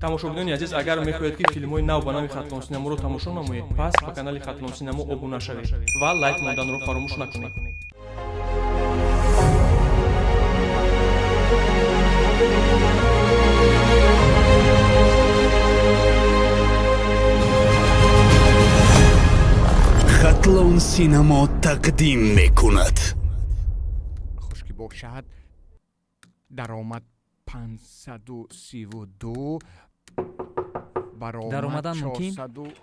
Тамошобинони азиз, агар мехоҳед, ки филмҳои нав ба нави Хатлон Синаморо тамошо намоед, пас ба канали Хатлон Синамо обуна шавед ва лайк монданро фаромӯш накунед. Хатлон Синамо тақдим мекунад. Хуш ки бошад, даромад 532, баромад Даромадан мумкин? 400.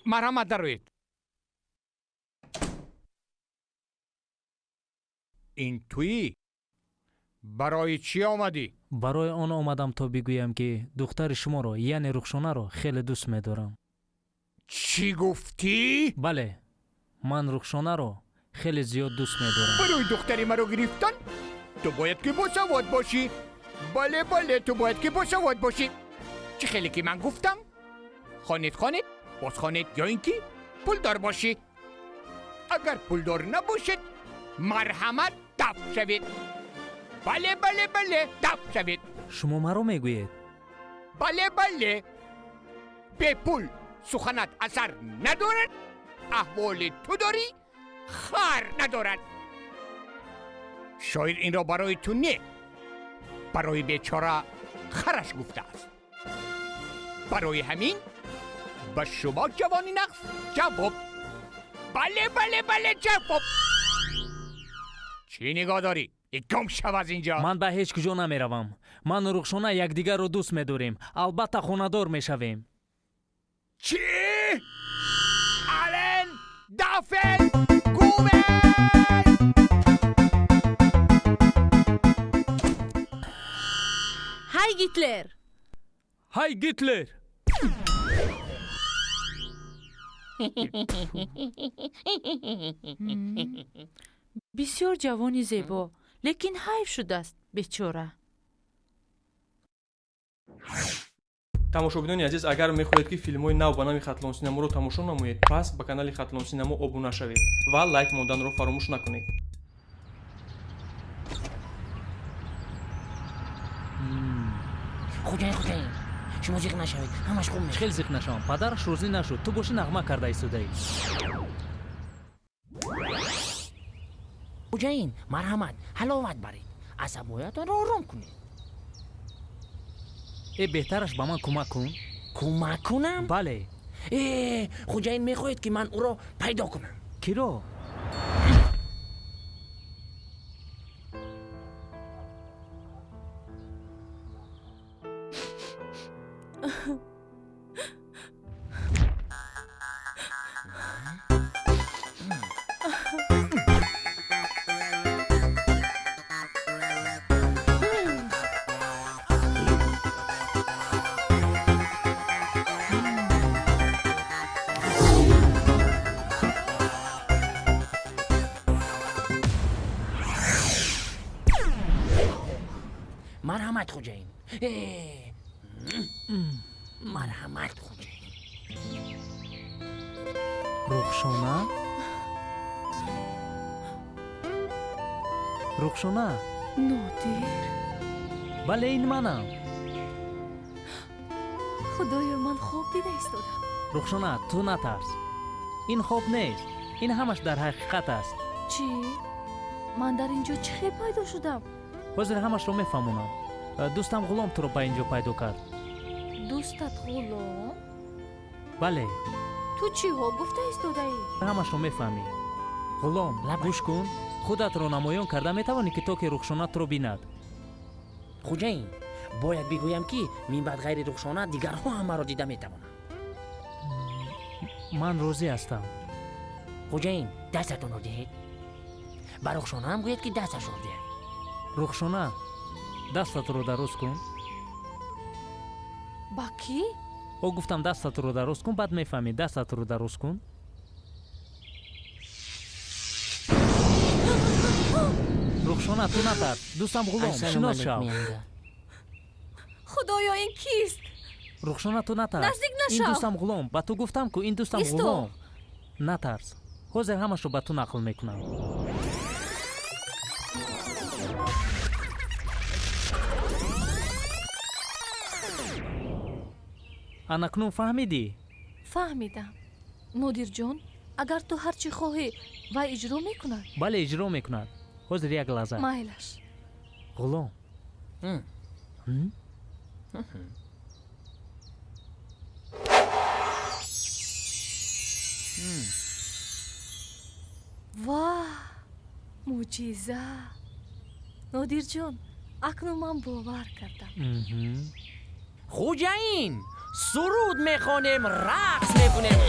Марҳамат, дароед. Ин туӣ? Барои чӣ омадӣ? Барои он омадам, то бигӯям, ки духтари шуморо, яъне Рухшонаро, хеле дӯст медорам. Чӣ гуфтӣ? Бале, ман Рухшонаро хеле зиёд дӯст медорам. Барои духтари маро гирифтан ту бояд ки босавод бошӣ. Бале, бале, ту бояд ки босавод бошӣ. Чӣ хеле ки ман гуфтам, хонед, хонед, боз хонед, ё ин ки пулдор бошӣ. Агар пулдор набошед, марҳамат, дафт шавед. Бале, бале, бале, дафт шавед. Шумо маро мегӯед? Бале, бале, бепул суханат асар надорад. Аҳволи ту дорӣ, хар надорад. Шоир инро барои ту не, барои бечора хараш гуфтааст. Барои ҳамин ба шумо, ҷавони нағз, ҷавоб. Бале, бале, бале, ҷавоб. Чӣ нигоҳ дорӣ? Гум шав аз инҷо. Ман ба ҳеҷ куҷо намеравам. Ману Рухшона якдигарро дӯст медорем, албатта хонадор мешавем. Чӣ? Ален дафен гумен. Ҳай Гитлер! Ҳай Гитлер! Бисёр ҷавони зебо, лекин ҳайф шудааст, бечора. Тамошобинони азиз, агар мехоҳед, ки филмҳои нав ба нави Хатлон Синаморо тамошо намоед, пас ба канали Хатлон Синамо обуна шавед ва лайк монданро фаромӯш накунед. Хуҷаин, хуҷаин, шумо зиқ нашавед, ҳамаш хуб мешавад. Хел зиқ нашавам? Падараш розӣ нашуд, ту бошӣ нағма карда истодаӣ. Хуҷаин, марҳамат, ҳаловат баред, асабоятонро ором кунед. Э, беҳтараш ба ман кӯмак кун. Кӯмак кунам? Бале. Э, хуҷаин, мехоҳед, ки ман ӯро пайдо кунам? Киро? Марҳамат, хуҷаин. Э, марҳамат, хуҷаин. Рухшона, Рухшона! Нодир! Бале, ин манам. Худоё, ман хоб дида истодам. Рухшона, ту натарс, ин хоб нест, ин ҳамаш дар ҳақиқат аст. Чӣ? Ман дар ин ҷо чӣ хел пайдо шудам? Ҳозир ҳамашро мефаҳмонам. Дӯстам Ғулом туро ба ин ҷо пайдо кард. Дӯстат Ғулом? Бале. Ту чиҳо гуфта истодаӣ? Ҳамашро мефаҳмӣ. Ғулом, Лабай. гӯш кун, худатро намоён карда метавонӣ, ки то ки Рухшона туро бинад? Хуҷаин, бояд бигӯям, ки минбаъд ғайри Рухшона дигарҳо ҳам маро дида метавонанд. Ман розӣ ҳастам. Хуҷаин, дастатонро диҳед. Ба Рухшонаам гӯед, ки дасташро диҳад. Рухшона, дастатро дароз кун. Ба кӣ? О, гуфтам, дастатро дароз кун, баъд мефаҳмӣ. Дастатро дароз кун. Рухшона, ту натарс, дӯстам Ғулом, Ассалому шинос шав. алайкум, янга. Худоё, ин кист? Рухшона, ту натарс. Наздик Ин нашав. дӯстам Ғулом, ба ту гуфтам ку, ин дӯстам Исто. Ғулом. Натарс, ҳозир ҳамашро ба ту нақл мекунам. Анакнун фаҳмидӣ? Фаҳмидам. Нодирҷон, агар ту ҳар чӣ хоҳӣ, вай иҷро мекунад? Бале, иҷро мекунад. Ҳозир як лаҳза. Майлаш. Ғулом. Ваҳ, мӯъҷиза! Нодирҷон, акнун ман бовар кардам. Хуҷаин, суруд мехонем, рақс мекунем.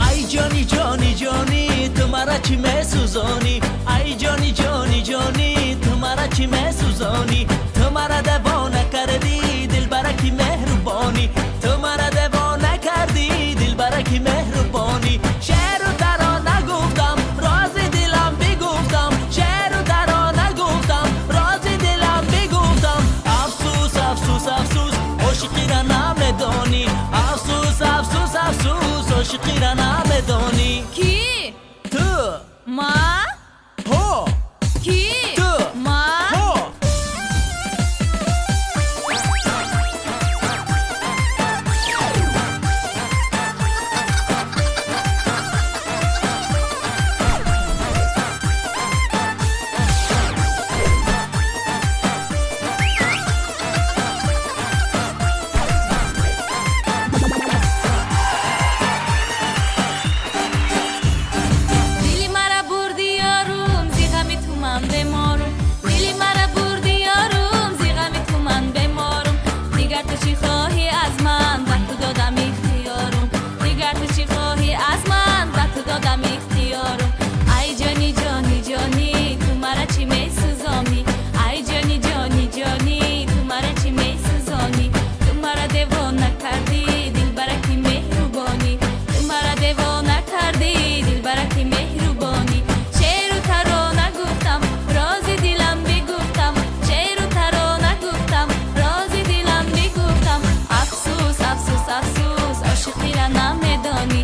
Ай ҷони ҷони ҷони, ту мара чӣ месӯзонӣ? Ай ҷони ҷони ҷони, ту мара чӣ месӯзонӣ? Ту мара девона кардӣ, дилбараки меҳрубонӣ. Ту мара девона кардӣ, дилбараки меҳрубонӣ. Шеъру тарона гуфтам, рози дилам бигуфтам. Шеъру тарона гуфтам, рози дилам бигуфтам. Афсӯс, афсӯс, афсӯс, ошиқира намедонӣ. Афсӯс, афсӯс, афсӯс, ошиқира намедонӣ. Кӣ? Ту. Ма? Ҳо. Кӣ? Ту. Ма? Ҳо. Дили мара бурди ёрум, зи ғами ту ман беморум. Дили мара бурди ёрум, зи ғами ту ман беморум. Дигар ту чӣ хоҳӣ аз ман, ба ту додам ихтиёрум. Дигар ту чӣ хоҳӣ аз ман, ба ту додам ихтиёрум. Ай ҷони ҷони ҷони, ту мара чӣ месӯзонӣ? Ай ҷони ҷони ҷони, ту мара чӣ месӯзонӣ? Ту мара девона кардӣ, дилбараки меҳрубонӣ. Ту мара девона кардӣ, дилбараки меҳрубонӣ. Шеъру тарона гуфтам, рози дилам бигуфтам. Шеъру тарона гуфтам, рози дилам бигуфтам. Афсӯс, афсӯс, афсӯс, ошиқира намедонӣ.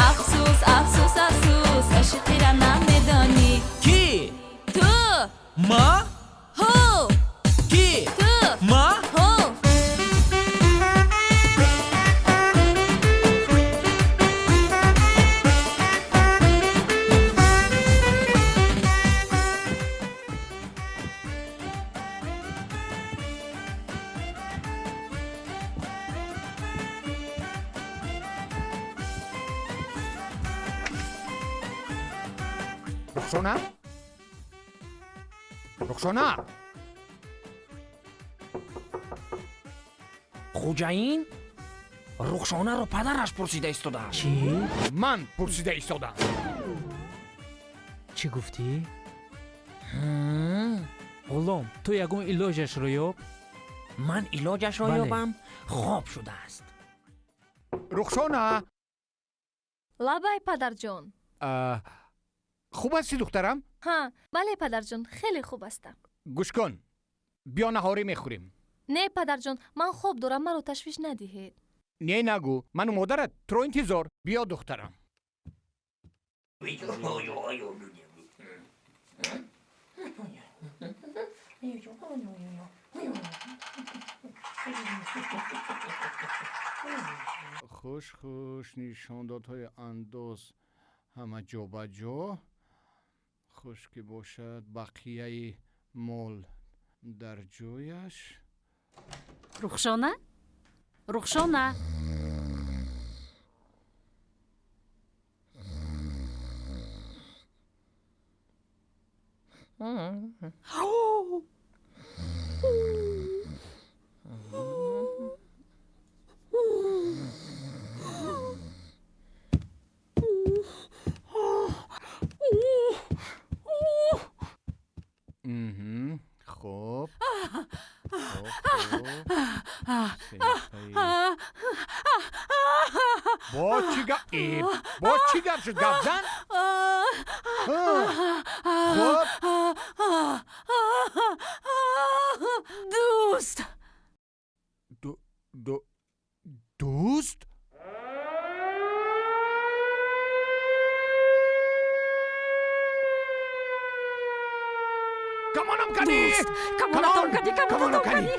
Афсӯс, афсӯс, афсӯс, ошиқира намедонӣ. Кӣ? Ту. Ма? Ҳу. Кӣ? Ту. Ма? Ҳу. Рухшона, Рухшона! Хуҷаин, Рухшонаро падараш пурсида истодааст. Чӣ? Ман пурсида истодам. Чӣ гуфтӣ? Ғулом, ту ягон илоҷашро ёб. Ман илоҷашро Бале. ёбам? Хоб шудааст. Рухшона! Лабай, падарҷон. Хуб ҳастӣ, духтарам? Ҳа, бале, падарҷон, хеле хуб ҳастам. Гӯш кун, биё, наҳорӣ мехӯрем. Не, падарҷон, ман хоб дорам, маро ташвиш надиҳед. Не нагӯ, ману модарат туро интизор. Биё, духтарам. Хуш, хуш, нишондодҳои андоз ҳама ҷобаҷо. Хуш ки бошад, бақияи мол дар ҷояш. Рухшона, Рухшона! Хуб, хуб, хуб. Саҳифаи боз чӣ гап? Боз чӣ гап шуд? Гап зан. Хуб. Ду. Дӯст? Камонам кани! Дӯст! Камонатон кани, камонатон кани!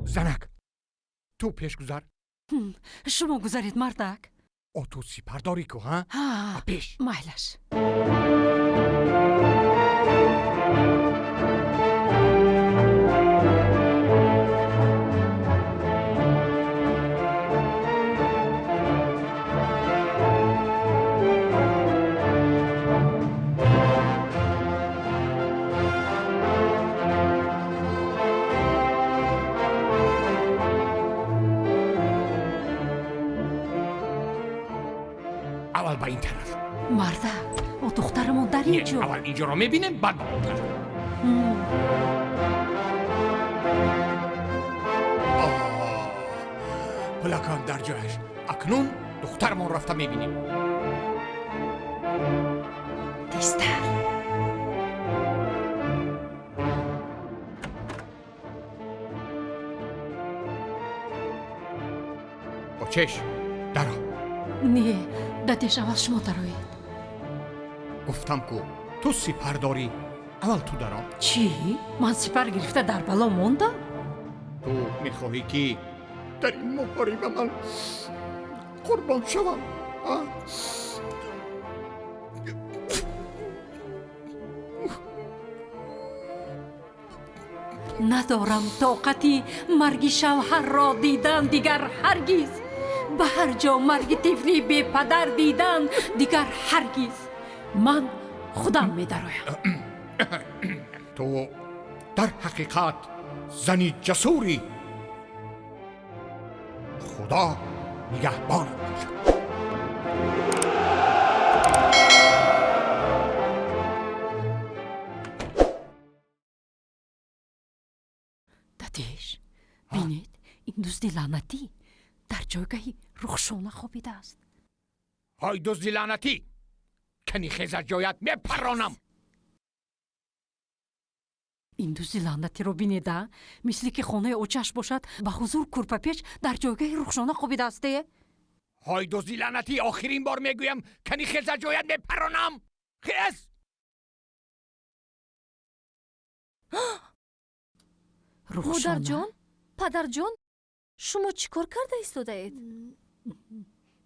Занак, ту пеш гузар. Шумо гузаред, мардак. О, ту сипар дорӣ ку, ҳа? Ҳа. Пеш. Майлаш. Аввал ба ин тараф. Мардак, о, духтарамон дар ин Не, ҷо. аввал инҷоро мебинем, баъд ба он тараф. Оҳ, пулакам дар ҷояш. Акнун духтарамон рафта мебинем. Тезтар. Очеш, даро. Не, дадеш, аввал шумо дароед. Гуфтам ку, ту сипар дорӣ, аввал ту даро. Чӣ, ман сипар гирифта дар бало мондам? Ту мехоҳӣ, ки дар ин муҳориба ман қурбон шавам, а? Надорам тоқати марги шавҳарро дидан дигар ҳаргиз, ба ҳар ҷо марги тифли бепадар дидан дигар ҳаргиз. Ман худам медароям. Ту дар ҳақиқат зани ҷасурӣ. Худо нигаҳбонат бошад. Дадеш, бинед, ин дузди лаънатӣ дар ҷойгаҳи Рухшона хобидааст. Ҳой, дузди лаънатӣ, кани хез аз ҷоят, мепарронам. Ин дузди лаънатиро бинеда, мисли ки хонаи очааш бошад, ба ҳузур курпапеч дар ҷойгаҳи Рухшона хобидаасте. Ҳой, дузди лаънатӣ, охирин бор мегӯям, кани хез аз ҷоят, мепарронам, хез! Рухшона. Модарҷон, падарҷон, шумо чӣ кор карда истодаед?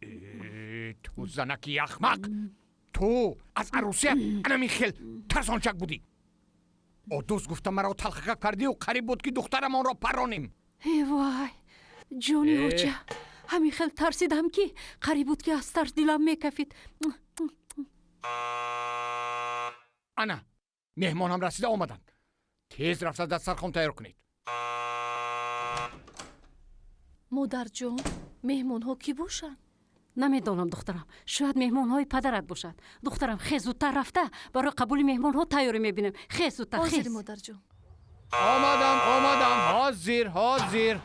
Э, ту занаки ахмақ, ту аз арӯсият анамин хел тарсончак будӣ. О, дӯст гуфта маро талхака кардию қариб буд, ки духтарамонро парронем. Э вай, ҷони Э. оча, ҳамин хел тарсидам, ки қариб буд, ки аз тарс дилам мекафид. Ана меҳмонам расида омаданд. Тез рафта дастархон тайёр кунед. Модарҷон, меҳмонҳо кӣ бошанд? Намедонам, духтарам, шояд меҳмонҳои падарат бошад. Духтарам, хез, зудтар рафта барои қабули меҳмонҳо тайёрӣ мебинем. Хез, зудтар, Ҳозир, хез. модарҷон. Омадам, омадам, ҳозир, ҳозир.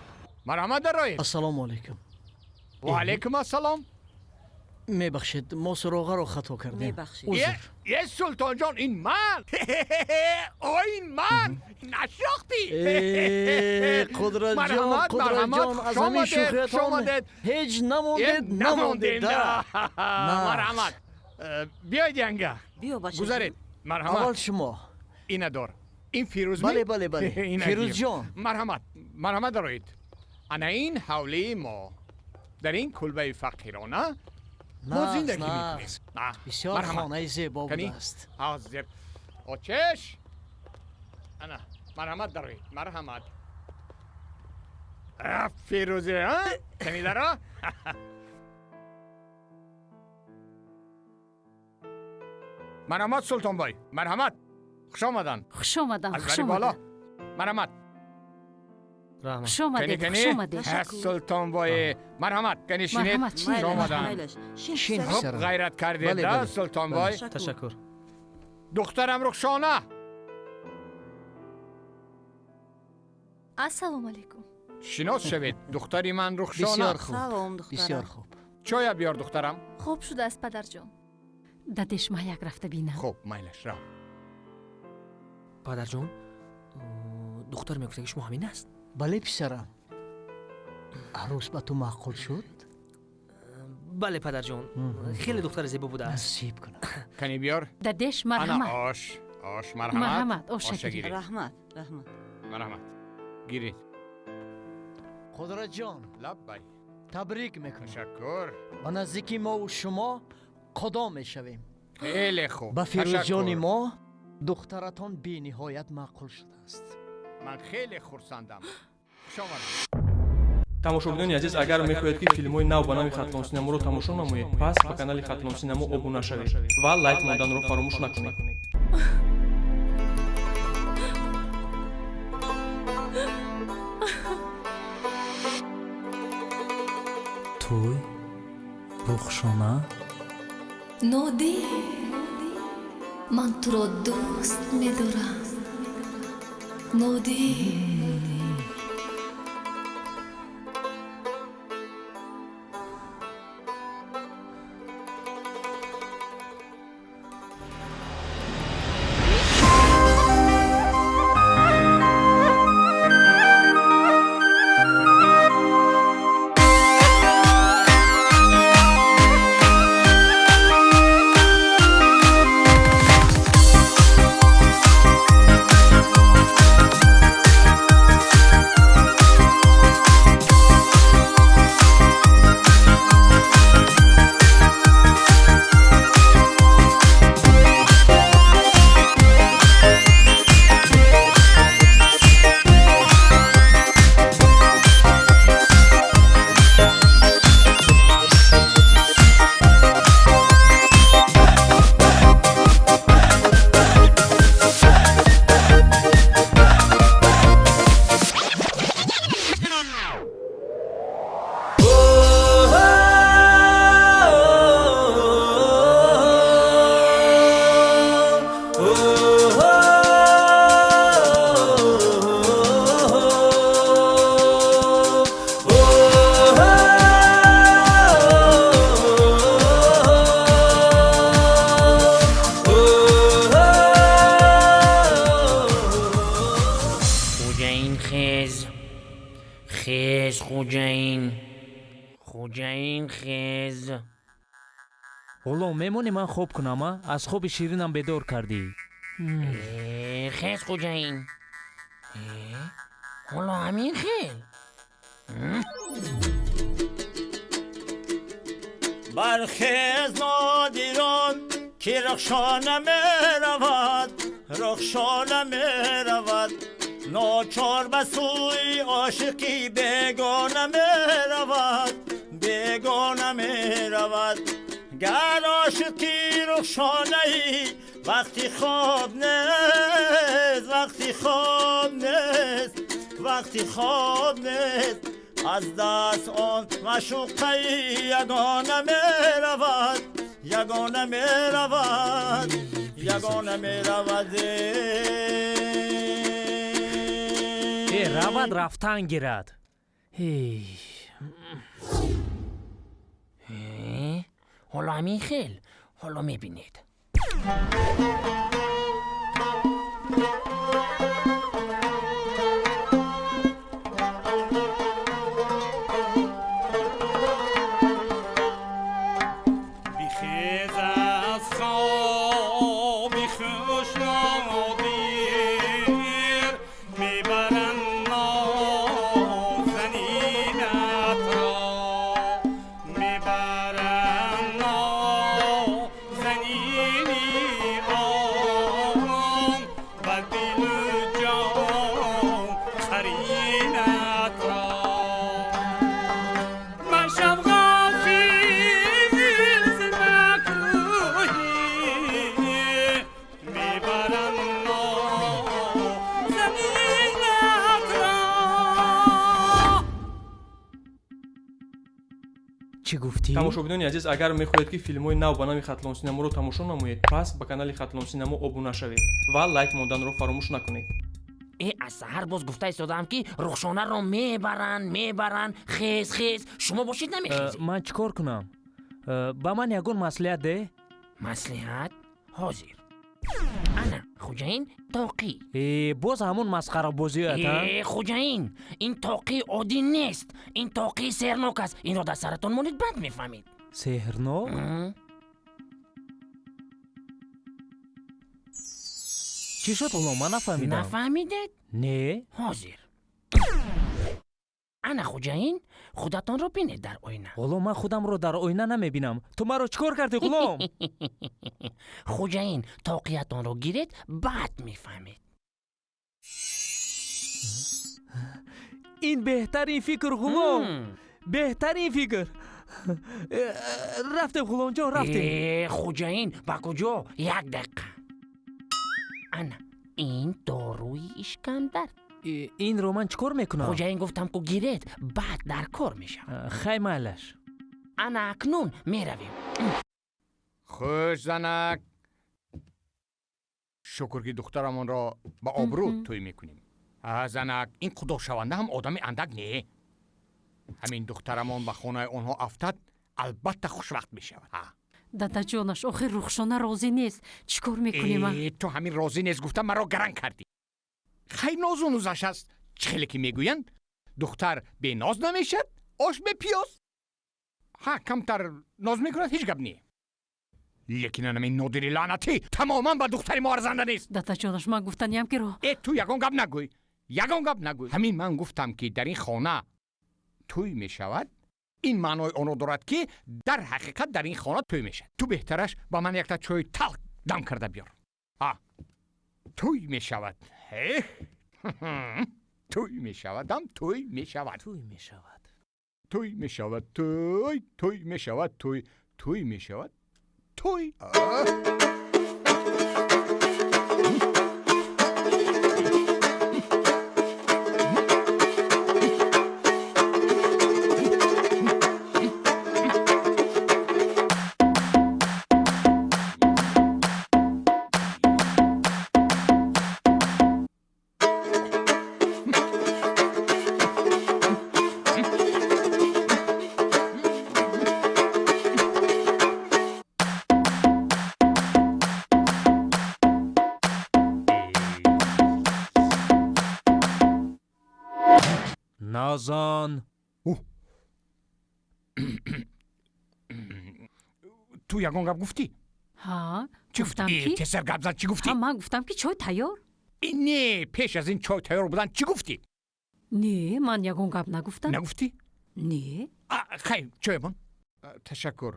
Марҳамат, дароед. Ассалому алайкум. Ва алайкум ассалом. Мебахшед, мо суроғаро хато кардем. Мебахшед. Узр. Е, султонҷон, ин ман, о, ин ман, нашинохтӣ? Э, Қудратҷон, Марҳамат, Қудратҷон, марҳамат, аз хуш ҳамин омадед, хуш шӯхиятон омадед. ҳеҷ намондед, Е, намондед. Да. Марҳамат. Биёед, янга. Биё, бачаҷон. Гузаред. Аввал Марҳамат. шумо. Ина дор. Ин Фирӯз. Бале, бале, бале. Фирӯзҷон. Марҳамат, марҳамат, дароед. Ана ин ҳавлии мо. Дар ин кулбаи фақирона мо Нағз, зиндагӣ нағз. мекунем. Бисёр Марҳамат. хонаи зебо Кани? будааст. Ҳозир. Очеш. Ана, марҳамат, дароед. Марҳамат. Фирӯзе, а? Кани даро? Марҳамат, Султонбой. Марҳамат. Хуш омаданд. Хуш омадам. Аз Хуш бари боло. омадам. Марҳамат. Раҳмат. Хуш омадед, хуш омадед. Султонбой, марҳамат, кани шинед. Марҳамат, шинед. Хуш омадам. Шин, Хуб писарам. ғайрат кардед, Бале, да, бале. Султонбой? Бале. Ташаккур. Духтарам Рухшона. Ассалому алайкум. Шинос шавед, духтари ман Рухшона. Бисёр хуб. Салом, духтарам. Бисёр хуб. Чоя биёр, духтарам. Хуб шудааст, падарҷон. Дадеш, ман як рафта бинам. Хуб, майлаш, рав. Падарҷон, духтар мегуфтаги шумо ҳамин аст? Бале, писарам. Арӯс ба ту маъқул шуд? Бале, падарҷон, хеле духтари зебо будааст. Насиб кунад. Кани биёр. Дадеш, Ана марҳамат. ош, ош, марҳамат. Марҳамат, оша Оша гиред. гиред. Раҳмат, раҳмат. Марҳамат. Гиред. Қудратҷон. Лаббай. Табрик мекунам. Ташаккур. Ба наздики мову шумо қудо мешавем. Хеле хуб. Ба Фирӯзҷони Ташаккур. мо духтаратон бениҳоят маъқул шудааст. Ман хеле хурсандам. Хуш омадед. Тамошобинони азиз, агар мехоҳед, ки филмҳои нав ба нави Хатлон Синаморо тамошо намоед, пас ба канали Хатлон Синамо обуна шавед ва лайк монданро фаромӯш накунед. Тӯй, Рухшона. Нодир, ман туро дӯст медорам, Нодир. Хуҷаин, хез, хез, хуҷаин, хуҷаин, хез. Ғулом, мемонӣ ман хоб кунам, а? Аз хоби ширинам бедор кардӣ. Хез, хуҷаин. Ҳоло ҳамин хел. Бархез, нодирон, ки Рухшона меравад, Рухшона меравад, ночор ба сӯи ошиқи бегона меравад, бегона меравад. Гар ошиқи Рухшонаӣ, вақти хоб нест, вақти хоб нест, вақти хоб нест. Аз даст он маъшуқаи ягона меравад, ягона меравад, ягона меравад. Э, равад, рафтан гирад. Эй. Ҳоло ҳамин хел, ҳоло мебинед. Бихез аз хоби хуш, Нодир, мебарам нозанинатро, мебарам нозанини. Чӣ гуфтӣ? Тамошобинони азиз, агар мехоҳед, ки филмҳои нав ба нави Хатлон Синаморо тамошо намоед, пас ба канали Хатлон Синамо обуна шавед ва лайк монданро фаромӯш накунед. Э, аз саҳар боз гуфта истодаам, ки Рухшонаро мебаранд, мебаранд. Хез, хез, шумо бошед, намехезед. Ман чӣ кор кунам? Ба ман ягон маслиҳат де. Маслиҳат ҳозир. Ана, хӯҷаин, тоқӣ. Э, боз ҳамон масхарабозият, а? Э, хӯҷаин, ин тоқи оддӣ нест, ин тоқии сеҳрнок аст. Инро дар саратон монед, баъд мефаҳмед. Сеҳрнок? Чӣ шуд, ғулом? Ман нафаҳмидам. Нафаҳмидед? Не. Ҳозир. Ана, хӯҷаин, худатонро бинед дар оина. Ғулом, ман худамро дар оина намебинам. Ту маро чӣ кор кардӣ, ғулом? Хӯҷаин, тоқиятонро гиред, баъд мефаҳмед. Ин беҳтарин фикр, ғулом, беҳтарин фикр. Рафтем, ғуломҷон, рафтем. Э, хӯҷаин, ба куҷо? Як дақиқа. Ана, ин доруи ишкамдард. Инро ман чӣ кор мекунам? Хӯҷаин, гуфтам ку, гиред, баъд дар кор мешавад. Хай, майлаш. Ана, акнун меравем. Хуш, занак, шукр, ки духтарамонро ба обрӯ тӯй мекунем. А, занак, ин худошаванда ҳам одами андак не. Ҳамин духтарамон ба хонаи онҳо афтад, албатта хушвақт мешавад. Дадаҷонаш, охир Рухшона розӣ нест, чӣ кор мекунем? Э, ту ҳамин розӣ нест гуфта маро гаранг кардӣ. Хай, нозу нузаш аст. Чӣ хеле ки мегӯянд, духтар беноз намешад, ош бепиёз. Ҳа, камтар ноз мекунад, ҳеҷ гап не, лекин анамин Нодири лаънатӣ тамоман ба духтари мо арзанда нест. Дадаҷонаш, ман гуфтаниям ки ро Э, ту ягон гап нагӯй, ягон гап нагӯй. Ҳамин ман гуфтам, ки дар ин хона тӯй мешавад, ин маънои онро дорад, ки дар ҳақиқат дар ин хона тӯй мешавад. Ту беҳтараш ба ман якта чойи талх дам карда биёр. А тӯй мешавад, эҳ, тӯй мешавад, дам тӯй мешавад. Тӯй мешавад. Тӯй мешавад, тӯй, тӯй мешавад, тӯй, тӯй мешавад, тӯй. Назан. Ту ягон гап гуфтӣ? Ҳа. Чӣ Гуфтам гуфтӣ? ки Тезтар гап зан, чӣ гуфтӣ? Ҳа, ман гуфтам, ки чой тайёр. Не, пеш аз ин чой тайёр будан чӣ гуфтӣ? Не, ман ягон гап нагуфтам. Нагуфтӣ? Не. Хай, чоймон. Ташаккур.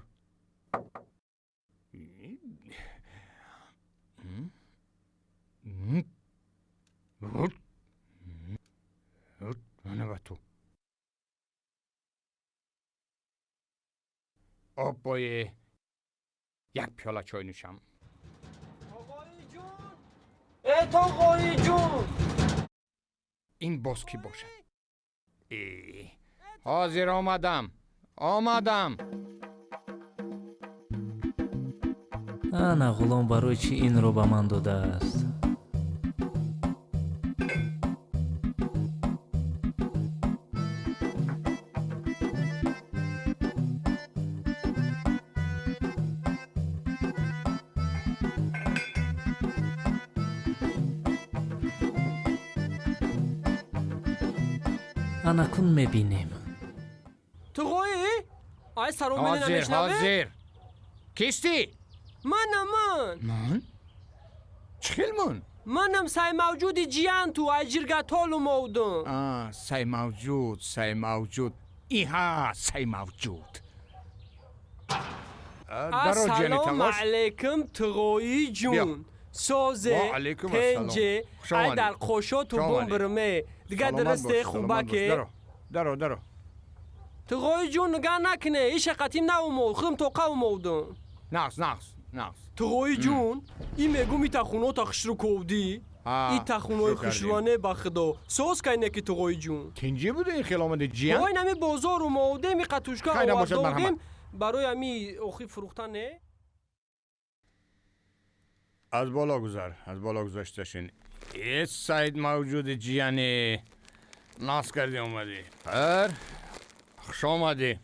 Ана ба ту. Оббое, як пиёла чой нӯшам. Э, тоғоиҷун! Ин боз кӣ бошад? Э, ҳозир омадам, омадам. Ана, ғулом барои чӣ инро ба ман додааст? Ана кун мебинем. Туғоӣ, ай, саломини. Ҳозир. Намешнавӣ? Ҳозир. Кистӣ? Манам, ман. Ман? Чӣ хел ман? Манам Саймавҷуди ҷиянту, ай Ҷиргатолу мовдум. Саймавҷуд, Саймавҷуд, иҳа, Саймавҷуд. Ассалому алайкум, туғоӣ ҷун, созе? Тенҷе? Ай, дар қошоту бум бирме, дига дурусте, хубаке? Даро, даро. Туғои ҷун, нигаҳ накуне, иша қатим наумод, худам тоқа умодум. Нағз, нағз, нағз. Туғои ҷун, и мегум, ита хунота хушрӯ ковдӣ. И тахунои хушрӯане ба худо соз кайне ки туғои ҷун. Тинҷӣ буду ин хел омади ҷиян? Ой, нами бозор омодем, иқа тушка овардодем барои ами охи фурӯхтан не? Аз боло гузар, аз боло гузашташин. Э Саид мавҷуди ҷияне, нас кардӣ омадӣ. Ҳар хуш омадӣ.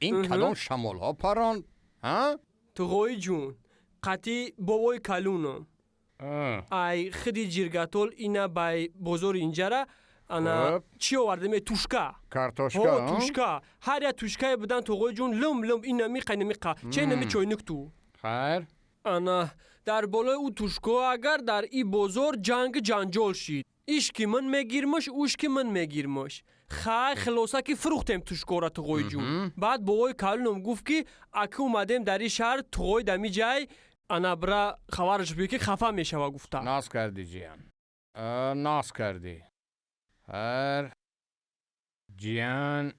Ин кадом шамолҳо паронд, ҳа? Туғои ҷун, қатъи бобои калунам. Ай хиди ҷиргатол ина бай бозори инҷара ана чӣ овардем? Тушка. Картошка? Ҳо, тушка. Ҳар як тушкае будан туғои ҷун лум лум ина миқа ина миқа. Че ина ми чойник ту? Хайр. Ана дар болои ӯ тушко агар дар и бозор ҷанг ҷанҷол шид. Иш ки ман мегирмаш, уш ки ман мегирмаш. Хай хилоса ки фурӯхтем тушкора туғои ҷун. Баъд бобои калунам гуфт ки аки омадем дар и шаҳр туғои дами ҷай ана бира хабараш бигӯ ки хафа мешава гуфта. Наз кардӣ ҷиян. Наз кардӣ. Ҳар ҷиян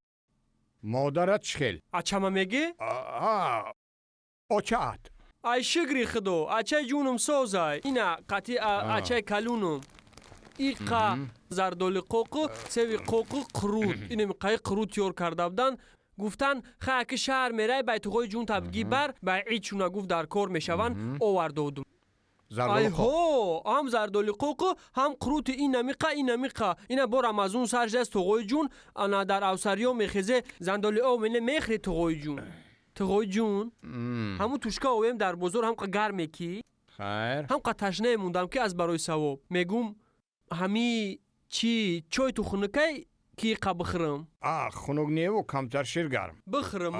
модарат чӣ хел? Ачама мегӣ? Очаат. Ай шукри худо, ачаи ҷунум созай. Ина қатъи ачаи калунум. Иқа зардоли қоқу, севи қоқу, қурут. Инами қаи қурут тиёр карда будан. Гуфтан хай аки шаҳр мерай бай туғои ҷун табгӣ бар, бай ид чуна гуфт дар кор мешаванд, овардодум. Ай ҳо, ҳам зардоли қоқу, ҳам қурути инамиқа инамиқа. Ина бо Рамазон сар шудааст туғои ҷун, ана дар авсариё мехезе зандоли об мене мехӯри туғои ҷун. Туғои ҷун, ҳамун тушка овем дар бозор ҳамқа гарме ки? Хайр. Ҳамқа ташнае мондам ки аз барои савоб. Мегум ҳами чӣ чой ту хунукай ки иқа бихӯрам? А, хунук неву камтар ширгарм. Бихӯрам?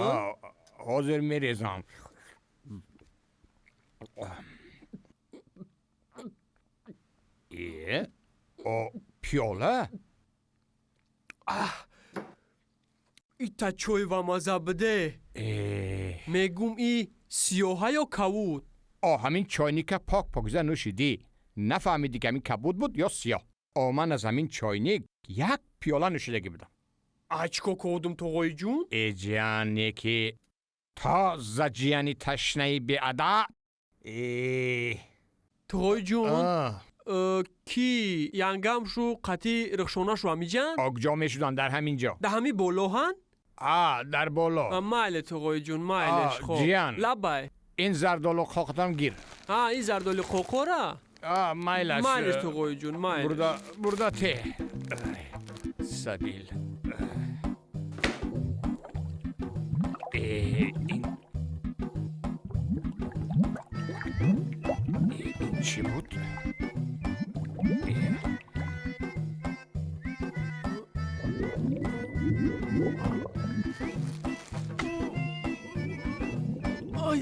Ҳозир мерезам. Э, о, пиёла? Ита чой ва маза биде. Мегум и сиёҳа ё кавуд? О, ҳамин чойника пок покиза нӯшидӣ. Нафаҳмидӣ ки ҳамин кабуд буд ё сиёҳ. О, ман аз ҳамин чойник як пиёла нӯшидагӣ будам. Ай чӣ кор кардум туғои ҷун? Э ҷияне ки тоза ҷияни ташнаи беадаб. Э туғои ҷун, ки янгамшу қатъи рухшонашу ҳамиҷан? Окҷо мешуданд дар ҳамин ҷо. Дар ҳамин болоҳанд? А, дар боло. Майле туғои ҷун, майлеш хоб. Ҷиян. Лабай. Ин зардолу қоқтам гир. А, ин зардоли қоқора? А, майлаш. Майлеш туғои ҷун, майлеш. Бурда, бурда те. Сабил. Э, ин чӣ буд? Ай!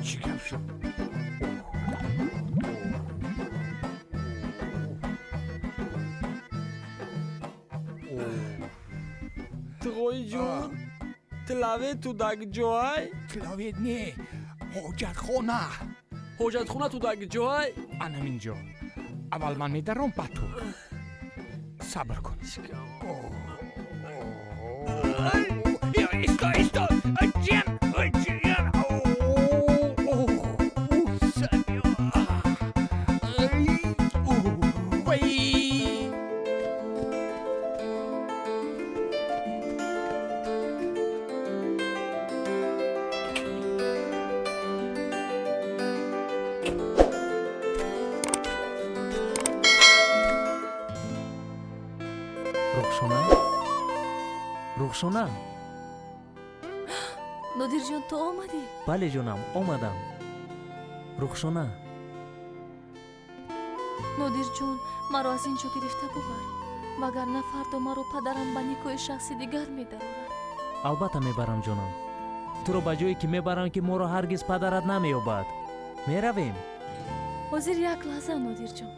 Чӣ гап шуд? Туғои ҷун, тилаве ту даг ҷой? Тилаве не, ҳоҷатхона. Ҳоҷатхона ту даг ҷой? Анамин ҷо. Аввал ман медаром, баъд ту. Сабр кун. Исто, исто! Ҷиян, ҷиян! Рухшона? Рухшона? Нодирҷон, ту омадӣ? Бале ҷонам, омадам. Рухшона. Нодирҷон, маро аз ин ҷо гирифта бубар, вагарна фардо маро падарам ба никоҳи шахси дигар медарорад. Албатта мебарам ҷонам. Туро ба ҷое ки мебарам ки моро ҳаргиз падарат намеёбад. Меравем? Ҳозир як лаҳза, Нодирҷон.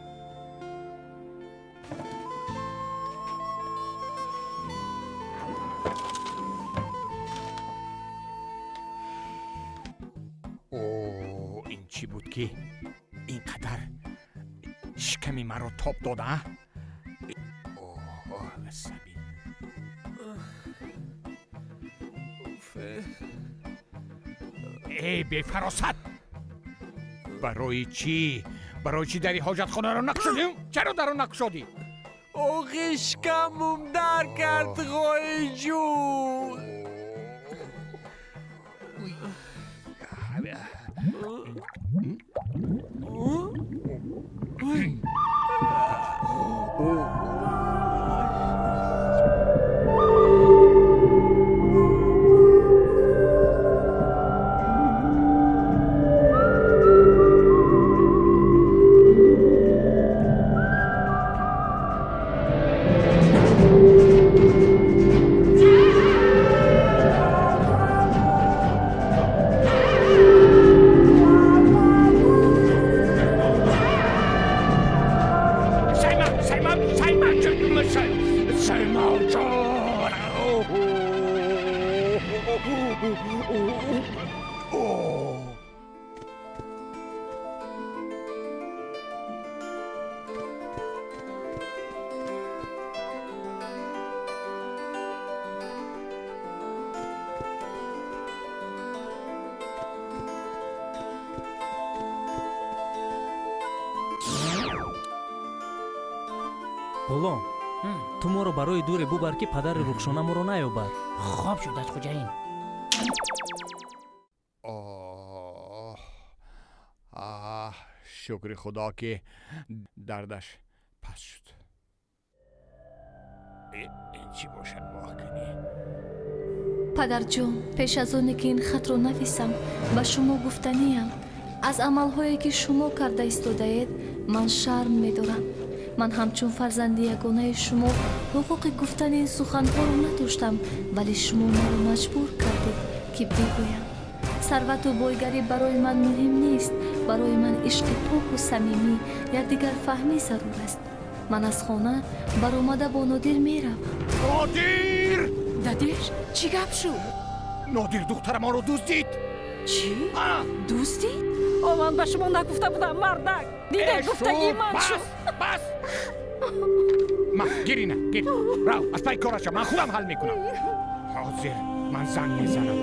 О, ин чӣ буд ки? Шиками маро тоб дода. Оҳ, асабӣ. Эй, бефаросат! Барои чӣ? Барои чӣ дари ҳоҷатхонаро накушодӣ? Чаро даро накушодӣ? Охи, шикамум дар кард, ғоиҷун. Сайма, Сайма, Сайма ҷон, Сайма ҷон. Ғулом, ту моро барои дуре бубар, ки падари Рухшона моро наёбад. Хоб шудааст, хуҷаин. Оҳ, аҳ, шукри Худо, ки дардаш паст шуд. Ин чӣ бошад, воҳ кунӣ? Падарҷон, пеш аз оне ки ин хатро нависам, ба шумо гуфтаниям: аз амалҳое, ки шумо карда истодаед, ман шарм медорам. Ман ҳамчун фарзанди ягонаи шумо ҳуқуқи гуфтани ин суханҳоро надоштам, вале шумо маро маҷбур кардед, ки бигӯям. Сарвату бойгарӣ барои ман муҳим нест. Барои ман ишқи поку самимӣ, якдигарфаҳмӣ зарур аст. Ман аз хона баромада бо Нодир меравам. Нодир! Дадеш, чӣ гап шуд? Нодир духтарамонро дуздид. Чӣ, дуздид? О, ман ба шумо нагуфта будам, мардак? Дидед, гуфтагии ман шуд. Бас! Ма, гир ина, гир. Рав, аз пай кораша, ман худам ҳал мекунам. Ҳозир ман занг мезанам.